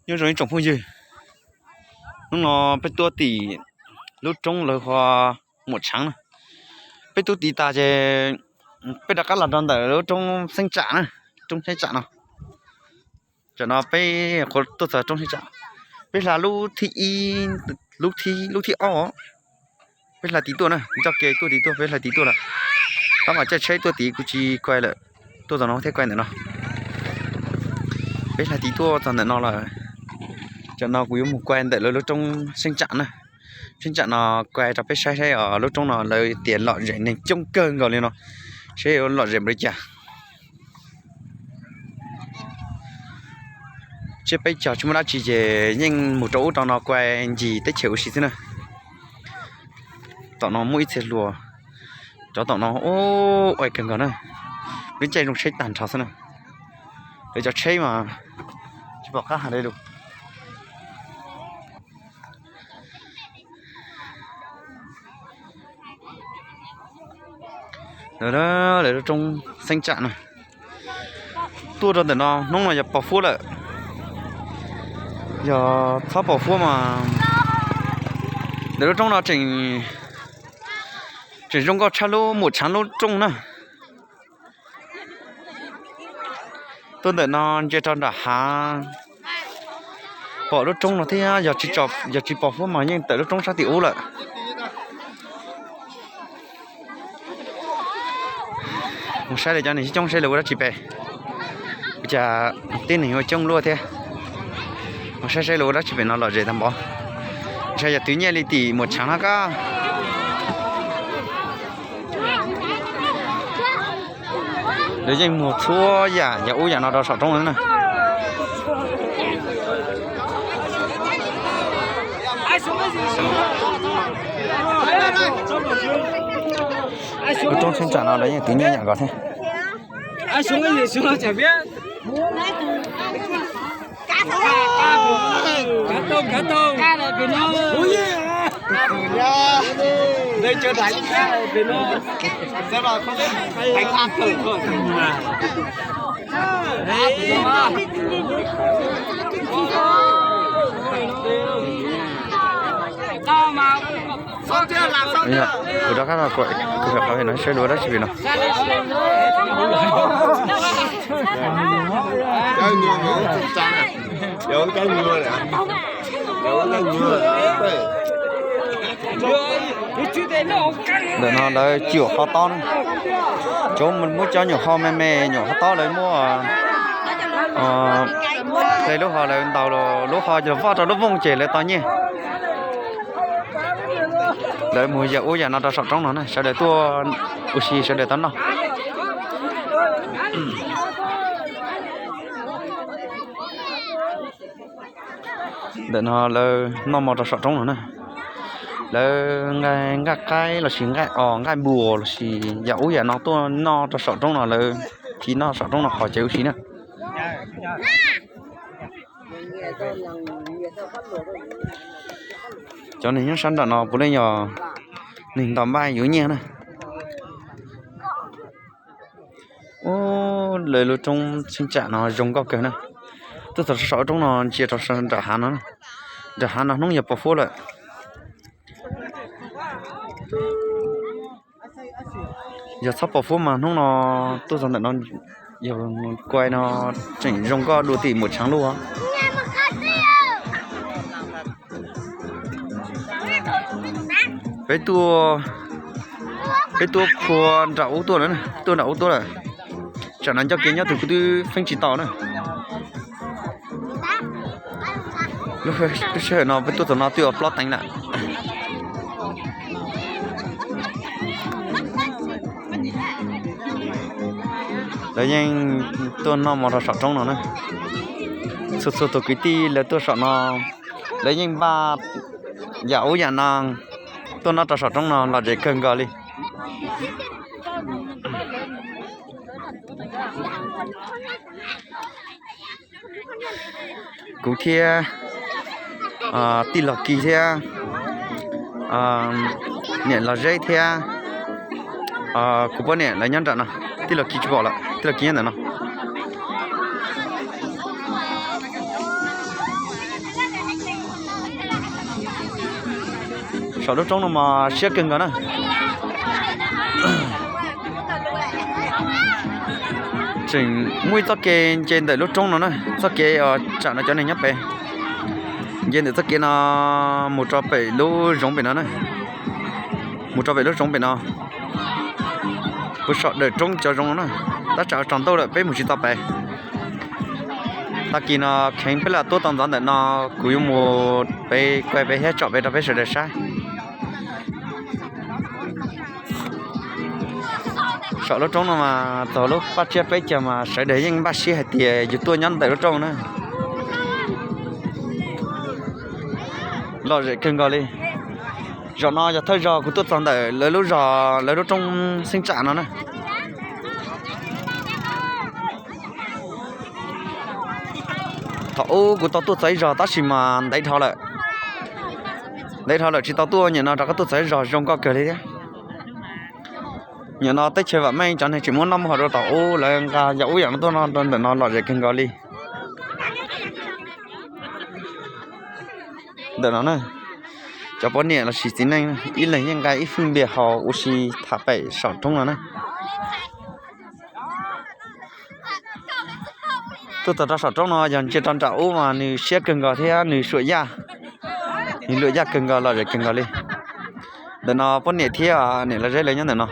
Nyob zoo ib tsoom phooj ywg, hnub no peb tuaj tim lub roob lawv hu ua Muam Tshaav na. Peb tuaj tid tas ces peb rov qab los rau ntawm lub roob Xeeb Tsam na, roob Xeeb Tsam no. Tam no peb qhuav tuaj txog roob Xeeb Tsam, peb hla lub thib ib, lub thib, lub thib ob, peb hla tid tuaj na, ncoj ke tuaj tid tuaj, peb hla tid tuaj lawm. Tab mas caij tsheb tuaj tid kuv tsis kuaj lawm, tuaj txog no thiaj kuaj ntawm no. Peb hla tid tuaj txog ntawm no lawm. Tam no kuv yuav mus kuaj ntawm lawv lub roob Xeeb Tsam na. Xeeb Tsam no kuaj rau peb saib saib os, lub roob no lawv tias lom zem neeg coob kawg nkaus li no, saib yuav lom zem npaum li cas. Tsiab peb caug tsis muaj dab tsi ces yeej mus rau ub rau no kuaj ncig teb chaws ua si xwb na. Tom no muaj ib txhia hluas, cov tom no ua kawg nkaus na, lub caij zoo tsheb tag nrho xwb na. Lawv cov tsheb mas tsis pom qab hais li lus. Lawv lub roob Xeeb Tsam na, tuaj rau ntawm no hnub no yog pos huab lawm, yog txhob pos huab mas ntawm lub roob no tseem, tseem zoo nkauj tshaj lub Muam Tshaav lub roob na. Tuaj ntawm no ntsia rau nram hav, pom lub roob no thiab, yog tsis pos huab mas yeej tawm lub roob sab tim ub lawm. Mus saib li cov neeg coob coob saib lawv ua dab tsi pem, ua cas tib neeg ua coob luaj thiab. Mus saib saib lawv ua dab tsi pem no lom zem tag npaum. Ntshai yog twv nyiaj li tim Muam Tshaav no kab. Lawv yeej muag txhua yam yam ub yam no rau saum roob na. Lub roob Xeeb Tsam no lawv yeej twv nyiaj yam nkaus thiab. Kuv rov qab los kuv qhov no saib lawv ua dab tsi pem no. Ntawm no lawv cuam ho tob na. Cov muab cov nyuam ho me me, nyuam ho tob lawv muab, hle lub ho lawv ntaus lub ho los voj rau lub vooj ces lawv tau nyiaj. Lawv mus yam ub yam no rau saum roob no na, sawv daws tuaj ua si sawv daws tau noj. Ntawm no lawv noj mov rau saum roob no na. Lawv nqaij qaib los sis nqaij os, nqaij npua los sis yam ub yam no tuaj noj rau saum roob no, lawv tiv noj saum roob no qhov chaw ua si na. Cov neeg nyob sab nram no puav leej yog neeg ntaus npaij yuav nyiaj na. Ub, lawv lub roob Xeeb Tsam no zoo nkauj kawg na. Tuaj txog saum roob no ntsia rau nram hav no, nram hav no hnub yog pos huab lawm. Yog txhob pos huab mas hnub no tuaj txog ntawm no, yog kuaj no tseem zoo nkauj dua tim Muam Tshaav lub. Peb tuaj, peb tuaj phua nram ub tuaj lawm, tuaj nram ub tuaj lawm. Tsam no ncoj kev nyob twg kuv twb feeb tsis tau na. Lub sij hawm no peb tuaj txog no twb ua plaub teev lawm. Lawv yeej tuaj noj mov rau saum roob no na. Txhua txhua tus kwv tij lawv tuaj saum no, lawv yeej npaj yam ub yam no tuaj noj rau saum roob no lom zem kawg nkaus li. Kuv thiab tij laug Kis thiab niam Los Zeb thiab kuv poj niam lawv nyob nram no. Tij laug Kis tsis pom lawm, tij laug Kis nyob ntawm no. Saum lub roob no mas siab kawg nkaus na. Tseem muaj ib txoj kev nce ntawm lub roob no na, txoj kev uas tsam no cov neeg nyob pem. Nce ntawm txoj kev no mus rau pem lub zoov pem no na, mus rau pem lub zoov pem no. Puag saum dawm roob cov zoov no na, tab tsam tsaus ntuj lawm peb mus tsis tau pem. Tag kis no kheev peb lam tuaj tau ntxov ntawm no, kuv yuav mus pem, kuaj pem thiab tsom pem rau peb sawv daws saib. Saum lub roob no mas txog lub paj tsiab peb caug mas sawv daws yeej npaj siab hais tias yus tuaj nyob ntawm lub roob na. Lom zem kawg nkaus li. Zaum no yog thawj zaug kuv tuaj txog ntawm lawv lub zos, lawv lub roob xeeb tsam no na. Thaum ub kuv tau tuaj txog ib zos tab sis mas ntev dhau lawm, ntev dhau lawm tsis tau tuaj. Nim no rov qab tuaj txog ib zos zoo nkauj kawg li thiab. Nim no teb chaws vam meej, cov neeg tseem muab noj muab haus rau tom ub, lawv nqa yam ub yam no tuaj noj rau ntawm no lom zem kawg nkaus li. Ntawm no na, cov poj niam los sis txiv neej ib leeg yeej nqa ib fwj npias haus ua si tham pem saum roob no na. Tuaj txog rau saum roob no yog ntsia rau nram ub mas nws siab kawg nkaus thiab nws suam yaj, nws luam yaj kawg nkaus, lom zem kawg nkaus li. Ntawm no poj niam thiab niam lawv zeb lawv nyob ntawm no.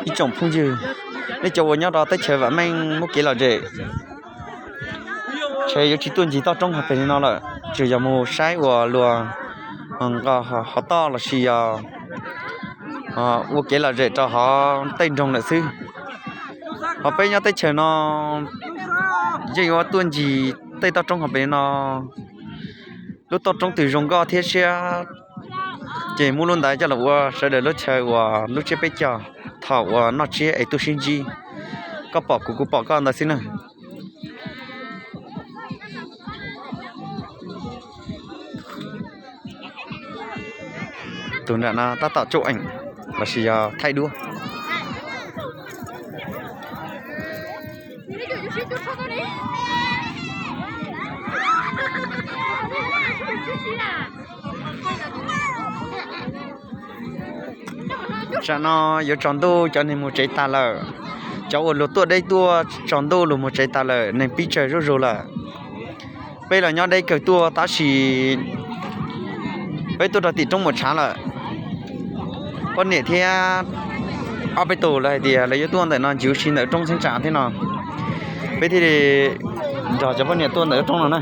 Ib tsoom phooj ywg, nej cov uas nyob rau teb chaws vam meej muaj kev lom zem, ntshe yuav tsis tuaj ncig toj roob hauv pes li no lawm, tsuas yog mus saib uas luag nqa hov toj los sis yog ua kev lom zem rau hov tej nroog lawm xwb. Ho peb nyob teb chaws no yeej yuav tuaj ncig tej toj roob hauv pes li no. Lub toj roob twg zoo nkauj thiab siab ces muab lub ntawd coj los ua sawv daws lub chaw uas lub tsiab peb caug thaum uas noj tsiab es tuaj sib ntsib. Koj pom kuv, kuv pom koj ntawd xwb na. Tus nram no tab tom tsuj eem los sis yog thaij duab. Tsam no yuav tsaus ntuj cov neeg mus tsev tas lawm. Cov uas luag tuaj deb tuaj tsaus ntuj luag mus tsev tas lawm, neeg pib tsawg zuj zus lawm. Peb los nyob deb kawg tuaj tab sis peb tuaj rau tim roob Muas Tshav lawm. Poj niam thiab ob peb tus lawv hais tias lawv yuav tuaj ntawm no ncig ua si ntawm roob Xeeb Tsam thiab no, peb thiaj li nrog cov poj niam tuaj ntawm lub roob no na.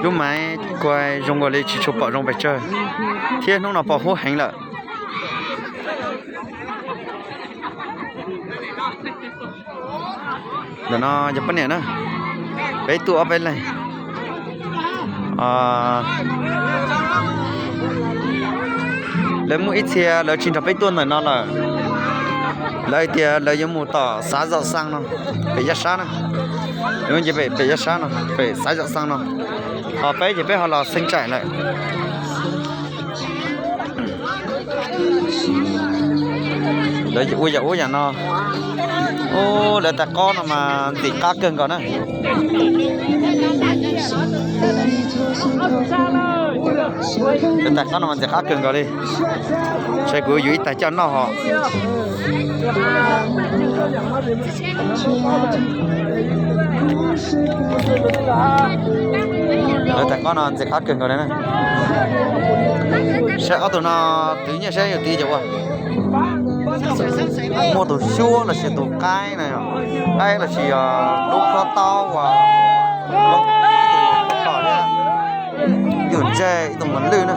Lub maiv kuai zoo nkaus li tsis tshua pom zoo pes tsawg, thiab hnub no pom huab heev lawm. Ntawm no yog poj niam na, peb tuaj ob peb leeg. Lawv muaj ib txhia lawv tsis nrog peb tuaj ntawm no lawm. Lawv hais tias lawv yuav mus tom Xav Zaum Xaa no, pem Yaj Sab na. Lawv nce pem, pem Yaj Sab no, pem Xav Zaum Xaa no. Ho peb ces peb ho los Xeeb Tsam lawm. Lawv ua yam ub yam no. Ub, lawv tais qob no mas ntxim qab kawg nkaus na. Lawv tais qob no mas ntxim qab kawg nkaus li. Saib kuv yuav ib tais coj noj ho. Lawv tais qob no ntxim qab kawg nkaus li na. Saib ob tug no twv nyiaj saib yog twv cov ua. Muaj tus xyuab los sis tus qaib na, qaib los sis lub hlob taub uas yus ntseg ib tug mas lwj na.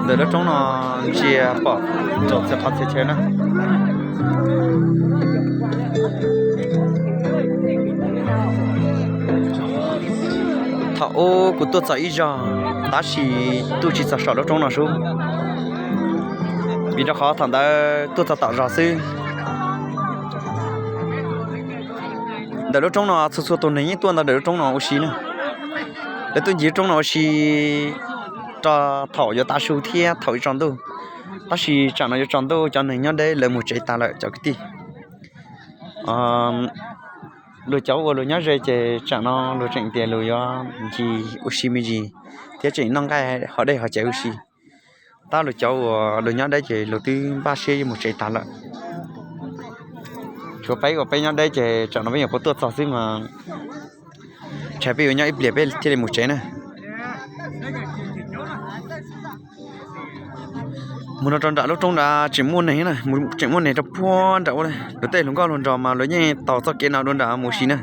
Ntawm lub roob no ntsia pom rau txhia qhov txhia chaw na. Thaum ub kuv tuaj txog ib zog, tab sis tuaj tsis txog saum lub roob no sub, vim rau qhov thaum ntawd tuaj txog tom zos xwb. Ntawm lub roob no txhua txhua tus neeg yeej tuaj ntawm lub roob no ua si na. Lawv tuaj ncig lub roob no ua si rau thaum yuav tav su thiab thaum yuav tsaus ntuj. Tab sis tsam no yuav tsaus ntuj cov neeg nyob deb lawv mus tsev tas lawm cov kwv tij. Luag cov uas luag nyob ze ces tsam no luag tseem tias luag yuav ncig ua si me ntsis thiab tseem noj nqaij hov dej hov cawv ua si. Tab luag cov uas luag nyob deb ces luag twb npaj siab yuav mus tsev tas lawm. Tshuav peb uas peb nyob deb ces tsam no peb nyuam qhuav tuaj txog xwb mas ntshai peb yuav nyob ib pliag peb thiaj li mus tsev na. Mus no rau nram lub roob nrad tseem muaj neeg na, tseem muaj neeg rau puag nram ua luag tej hluas nkauj hluas nraug mas luag yeej taug txoj kev no dua nram mus ua si na.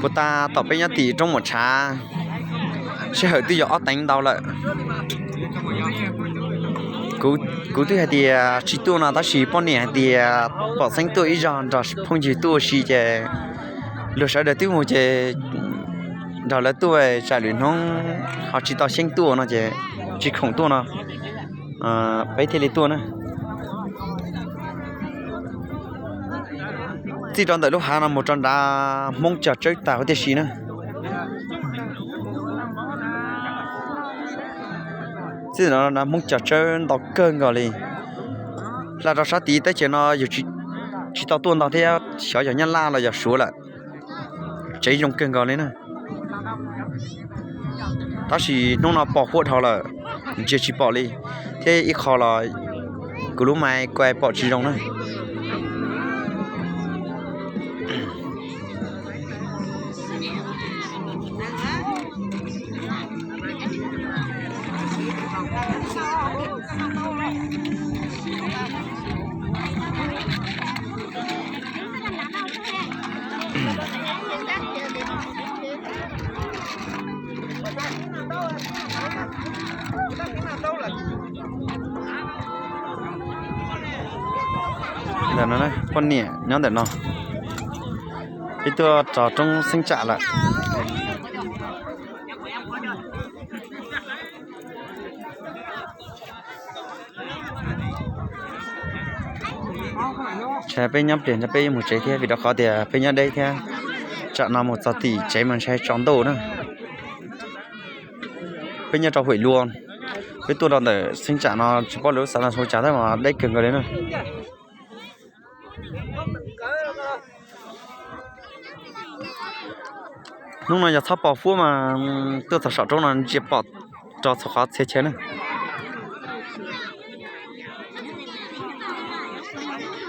Puas tas tom peb nyob tim roob Muam Tshav, sij hawm twb yog ob teev ntau lawm. Kuv twb hais tias tsis tuaj no tab sis poj niam hais tias pom Xeeb tuaj ib zog nrog phooj ywg tuaj ua si ces luag sawv daws twb mus ces nrog lawv tuaj tsam lwm hnub ho tsis tau Xeeb tuaj no ces tsis khoom tuaj no peb thiaj li tuaj na. Txij rau ntawm lub hav no mus rau nrad Hmoob cog tsawb tag huv tib si na. Txij rau nrad Hmoob cog tsawb ntau kawg nkaus li. Hla rau sab tid teb chaws no yus tsis tau tuaj ntau thiab, xyov yog Nyab Laj los yog Suav lawm. Tsev zoo kawg nkaus li na. Tab sis hnub no pos huab dhau lawm, ntsia tsis pom li, thiab ib qho los kuv lub mais kuai pom tsis zoo na. Ntawm no poj niam nyob ntawm no, peb tuaj rau roob Xeeb Tsam lawm. Ntshai peb nyob pliag ntshai peb yuav mus tsev thiab vim rau qhov tias peb nyob deb thiab. Tsam no mus txog tim tsev mas ntshai tsaus ntuj na. Peb nyob rau Huam Luas, peb tuaj rau ntawm Xeeb Tsam no tsis paub lawv lub xav no hu cas tab mas deb kawg nkaus li na. Hnub no yog txhob pos huab mas tuaj txog saum roob no ntsia pom rau txhua qhov txhia chaw na.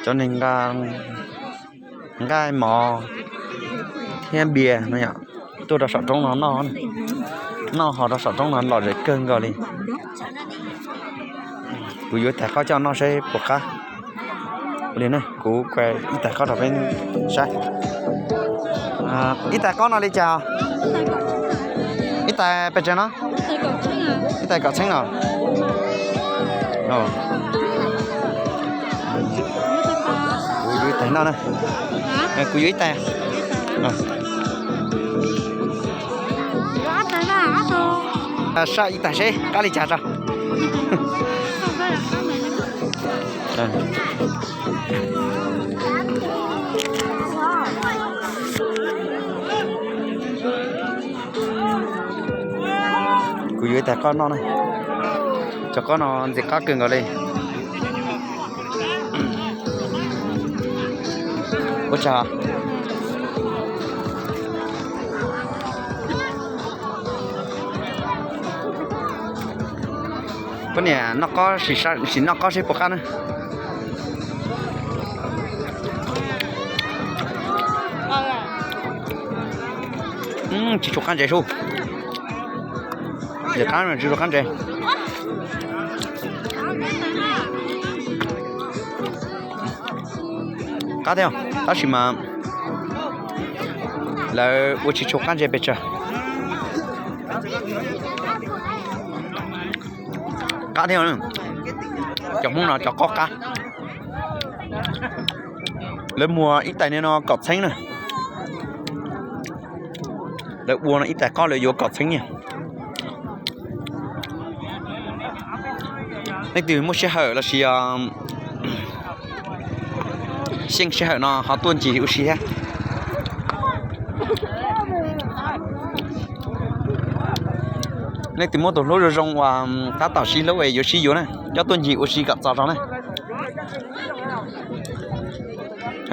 Cov neeg nqa nqaij mov thiab npias no yom, tuaj rau saum roob no noj, noj hos rau saum roob no lom zem kawg nkaus li. Kuv yuav ib tais qaub coj noj saib puas qab. Ua li na, kuv ib tais qaub rau peb saib. Ib tais qaub no li cas? Ib tais pes tsawg no? Ib tais kaum txheeb no. Kuv yuav ib tais noj na. Kuv yuav ib tais. Saj ib tais seb qab li cas tso. Kuv yuav ib tais qaub noj na. Cov qaub no ntxim qab kawg nkaus li. Ua tsaug. Poj niam noj qaub, sim noj qaub seb puas qab na. Tsis tshua qab ntses sub. Ntses qab tsis tshua qab ntses. Qab thiab, tab sis mas lawv ua tsis tshua qab ntses pes tsawg. Qab thiab, cov Hmoob no cov qob qab. Lawv muag ib tais no kaum txheeb na. Lawv ua no ib tais qob lawv yuav kaum txheeb nyiaj. Leej twg muaj sij hawm los sis xyeej sij hawm no ho tuaj ncig ua si thiab. Leej twg muaj tus hlub zoo zoo uas tab tom sib hlub es yuav sib yuav na, coj tuaj ncig ua si kom txog zog na.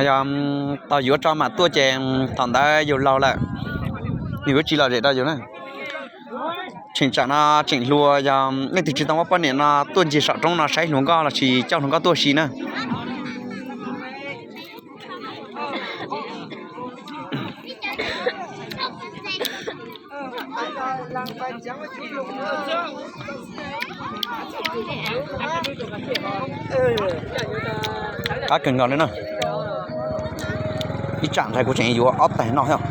Yog tau yuav tso mam tuaj ces thaum ntawd yus laus lawm, nws yuav tsis lom zem rau yus na. Tseem tsam no tseem hluas, yog leej twg tsis tau muaj poj niam no tuaj ncig saum roob no saib hluas nkauj los sis coj hluas nkauj tuaj si na. Qab kawg nkaus li na. Ib tsam ntawd kuv tseem yuav ob tais no thiab.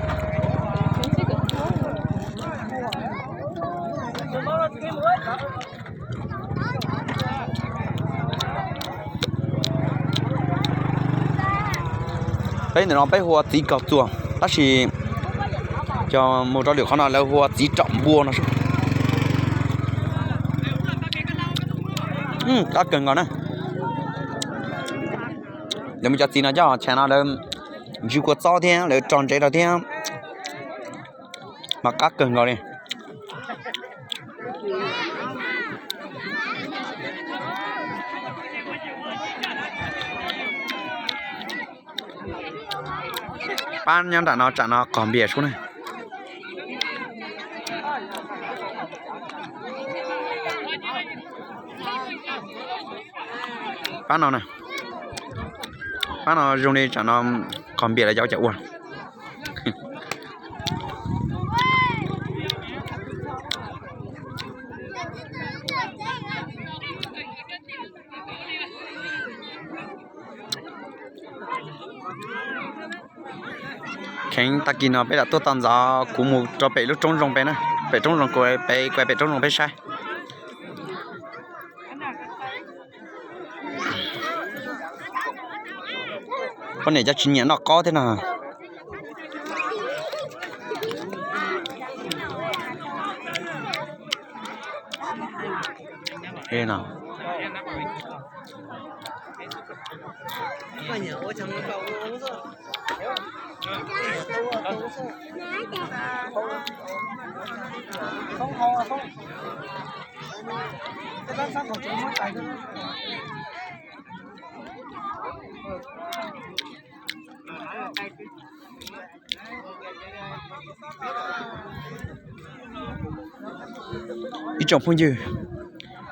Peb ntawm no peb hu ua txiv kaug txuas, tab sis cov mus rau lwm qhov no lawv hu ua txiv tsom npua no. Qab kawg nkaus na. Lawv muaj cov txiv no coj chav no lawv ntsw kua txob thiab lawv tso ntsev rau thiab, mas qab kawg nkaus li. Pab nyob nram no tsam no qog npias sub na. Pab no, pab no zoo li tsam no qog npias lawv cov cov ua. Kheev tag kis no peb lam tuaj tau ntxov, kuv mus rau pem lub roob zoo pem na, pem roob zoo kuv pem, kuv pem roob zoo peb saib. Poj niam cov tsis nyiam noj qob thiab no. Ib tsoom phooj ywg,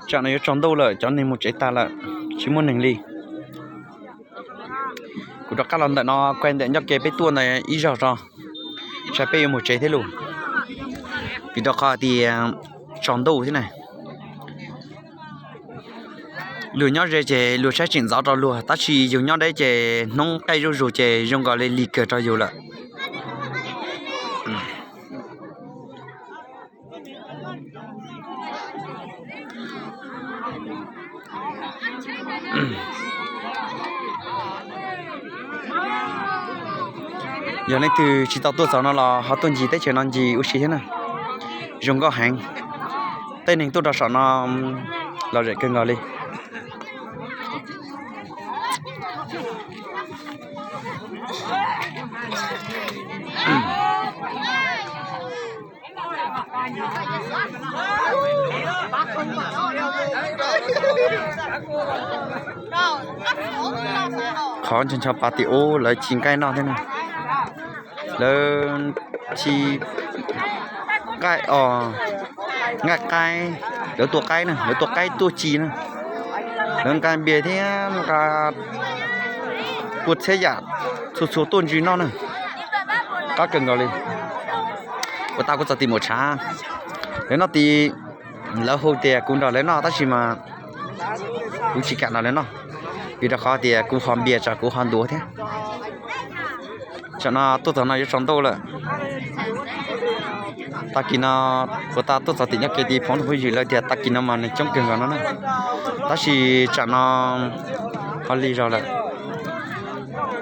tsam no yuav tsaus ntuj lawm, cov neeg mus tsev tag lawm, tsis muaj neeg li. Kuv rov qab los ntawm no, kuv ntawm ncauj ke peb tuaj ntawd ib zaug tso, tsam peb yuav mus tsev thiab lauj, vim rau qhov tias tsaus ntuj thiab na. Luag nyob ze ces luag saib tseem ntxov rau luag, tab sis yus nyob deb ces hnub qaij zuj zus ces zoo nkaus li lig kawg rau yus lawm. Yog leej twg tsis tau tuaj txog no los ho tuaj ncig teb chaws no ncig ua si thiab na. Zoo nkauj heev. Tej neeg tuaj rau saum no lom zem kawg nkaus li. Qhov ncho ncho pas tim ub lawv ci nqaij noj thiab na. Lawv ci nqaij os, nqaij qaib, lawv tua qaib na, lawv tua qaib tuaj ci na. Lawv nqa npias thiab nqa kua txhiab yam txhua txhua tuaj ntsw noj na. Qab kawg nkaus li. Ua tau kuv txog tim mus tshav, lawv noj tid, lawv hu tias kuv nrog lawv noj tab sis mas kuv tsis kam nrog lawv noj, vim rau qhov tias kuv ho npias tso kuv ho ntuav thiab. Tsam no tuaj txog no yuav tsaus ntuj lawm. Tag kis no, kuv tau tuaj txog tim nyob kev tid phoov phooj ywg lawv tias tag kis no mas neeg coob kawg nkaus no na. Tab sis tsam no ho lig zog lawm.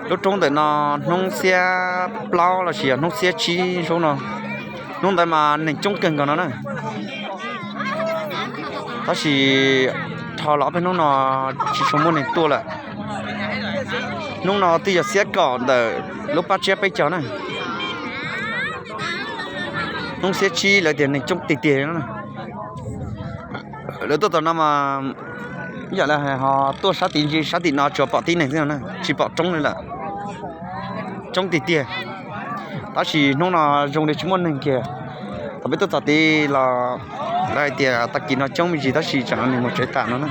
Lub roob ntawm no hnub xiab plaub los sis yog hnub xiab tsib zaub no, hnub ntawd mas neeg coob kawg nkaus no na. Tab sis dhau los ob peb hnub no tsis tshua muaj neeg tuaj lawm. Hnub no twb yog xiab kaum ntawm lub pab tsiab peb caug na. Hnub xiab tsib lawv tias neeg coob tiag tiag no. Lawv tuaj txog no mas yam li ho tuaj sab tid ntsis, sab tim no tsuas pom tib neeg xwb no na, tsis pom roob li lawm. Coob tiag tiag. Tab sis hnub no zoo li tsis muaj neeg kiag. Thaum peb tuaj txog tid los lawv hais tias tag kis no coob me ntsis tab sis tsam no neeg mus tsev tas no na.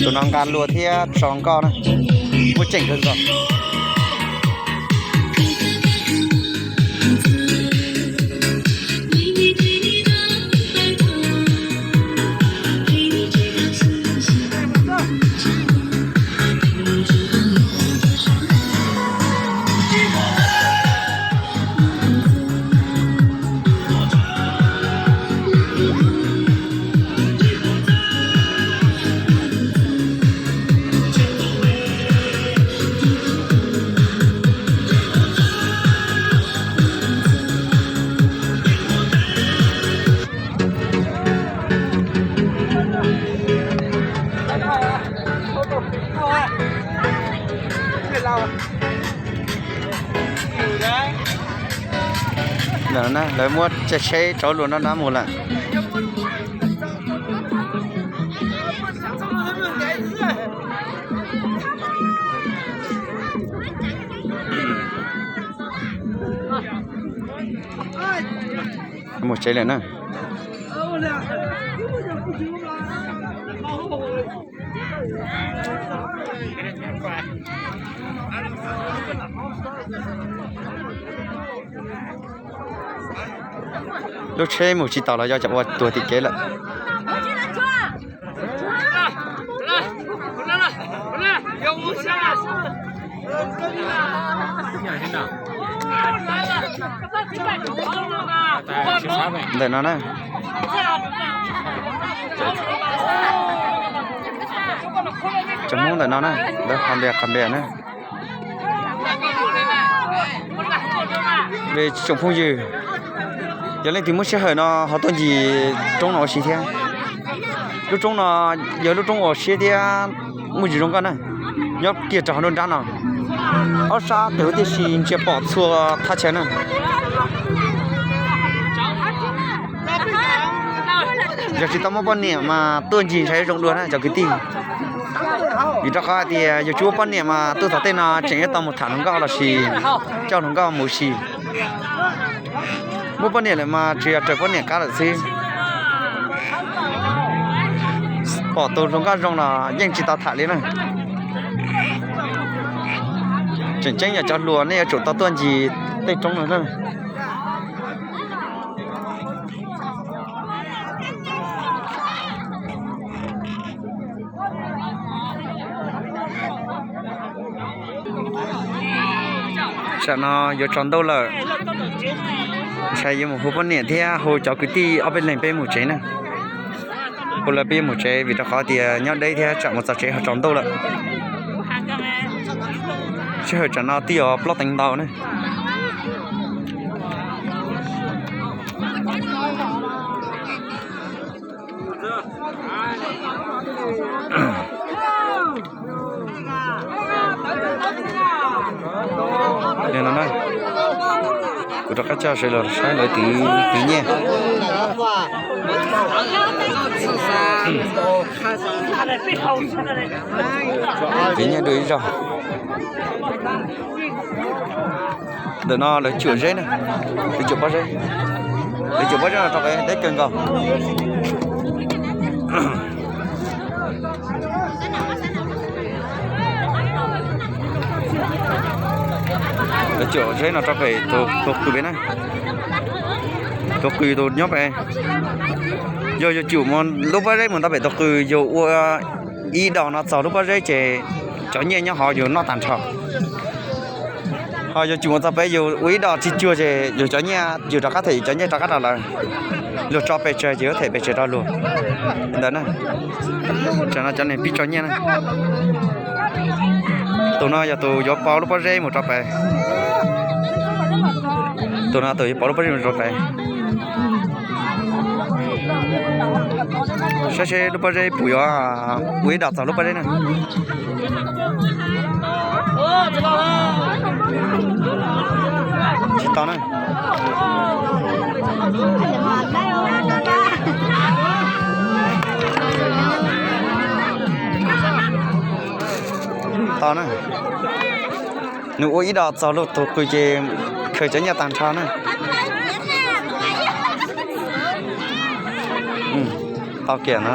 Tus no nqa lua thiab tso nkoj na, muaj ceem kawg nkaus. Lawv muab tsheb rau luag nrab nrab mus lawm. Mus tsev lawm na. Lub tsheb mus tsis taus los yog cov ua tuag tim kev lawm. Ntawm no na. Cov Hmoob ntawm no na, lawv qhov npias qhov npias na. Tsoom phooj ywg, yog leej twg muaj sij hawm no ho tuaj ncig roob no ua si thiab. Lub roob no yog lub roob uas siab thiab muaj ntsis zoo nkauj na. Nyob kiag rau hauv nruab nrab no, ob sab tes huv tib si ntsia pom txhua thaj chaw na. Yog tsis tau muaj poj niam mas tuaj ncig ntshai zoo dua na cov kwv tij. Vim rau qhov hais tias yog tsis muaj poj niam mas tuaj txog tej no tseem yuav tau mus tham hluas nkauj los sis coj hluas nkauj mus ua si. Muaj poj niam lawm mas tsuas yog raws poj niam qab lawm xwb. Pom tus hluas nkauj zoo los yeej tsis tau tham li na. Tseem ceeb yog cov hluas nej yuav tsum tau tuaj ncig tej roob no na. Tsam no yuav tsaus ntuj lawm, ntshai yuav mus hu poj niam thiab hu cov kwv tij ob peb leeg peb mus tsev na. Hu lawv peb yuav mus tsev vim rau qhov tias nyob deb thiab tsam mus txog tsev ho tsaus ntuj lawm. Sij hawm tsam no twb yog plaub teev ntau na. Li no na, kuv rov qab coj sawv los saib lawv tiv tiv nyiaj. Piv nyiaj dua ib zaug. Ntawm no lawv cuam zeb na, lawv cuam pob zeb, lawv cuam pob zeb no rau pem deb kawg nkaus. Lawv cuam zeb no rau pem tus qws pem na, tus qws tus nyob pem. Yog yus cuam mus lub pob zeb mus ntawm pem tus qws, yus ua ib dos no txog lub pob zeb ces cov nyiaj nyob hauv yus noj tag nrho. Ho yus cuam mus txog pem yus ua ib dos tsis cuag ces yus cov nyiaj, yus rov qab them yus cov nyiaj rov qab rau lawv. Luag tso pes tsawg ces yuav them pes tsawg rau luag. Li ntawd na. Tsam no cov niag pib tso nyiaj na. Tus no yog tus yuav pauv lub pob zeb mus rau pem. Tus no tus yuav pauv lub pob zeb mus rau pem. Saib seb lub pob zeb puas yuav ua ib dos txog lub pob zeb na. Tsis tau na. Tau na. Nws ua ib dos txog lub tus qws ces khaws cov nyiaj tag nrho na. Tau kiag na.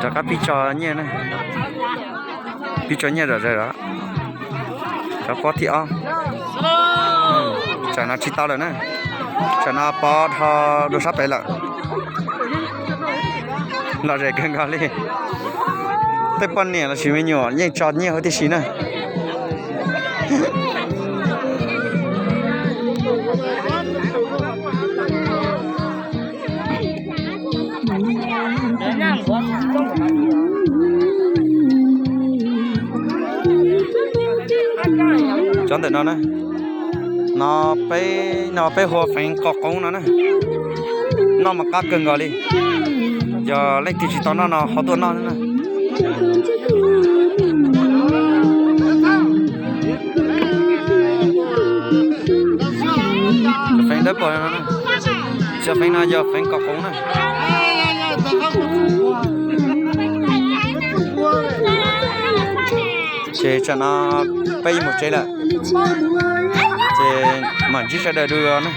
Rov qab pib tso nyiaj na. Pib tso nyiaj zom zaws os. Cov pob thib ob. Tsam no tsis tau lawm na. Tsam no pov dhau dua sab pem lawm. Lom zem kawg nkaus li. Tej poj niam los sis me nyuam yeej tso nyiaj huv tib si na. Cov ntawm no na, no peb, no peb hu ua feev qos qoov no na. Noj mas qab kawg nkaus li. Yog leej twg tsis tau noj no ho tuaj noj na. Feev dawb paug no, cov feev no yog feev qos qoov na. Ces tsam no peb yuav mus tsev lawm, ces mam ntsib sawv daws dua na.